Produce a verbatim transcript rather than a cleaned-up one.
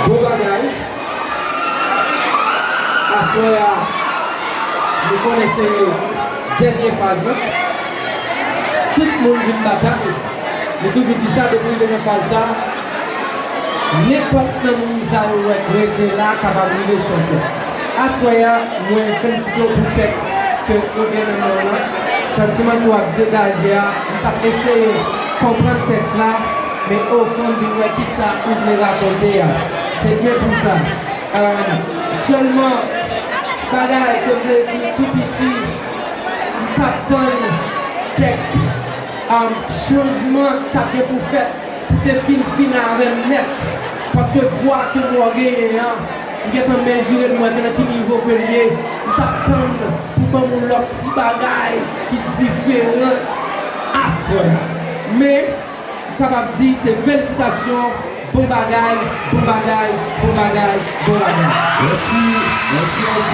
Bon bagay. Aswè a, nou konnen se dènye faz lan. Tout moun vin batay. Nou toujou di sa depi rive nan faz sa. Nenpòt nan moun sa yo wè k rete la kapab rive chanpyon. Aswè a, mwen felisite w pou tèks ke ou gen nan men w lan. Santiman ke w ap degaje a, m t ap eseye konprann tèks la, men ofon m vin wè kisa ou vle rakonte a. Se byen pou sa. Ahn, sèlman, ti bagay ke m vle di tou piti, m t ap tann kèk, ahn, chanjman k t ap gen pou fèt pou te fin fini avè m nèt. Paske vwa ke m wè w genyen an, m gentan mezire l, m wè ke nan ki nivo ke l ye. M t ap tann pou ban m yon lòt ti bagay ki diferan aswè a. Men, m kapab di se felisitasyon, bon bagay, bon bagay, bon bagay, bon bagay. Mèsi, mèsi anpil.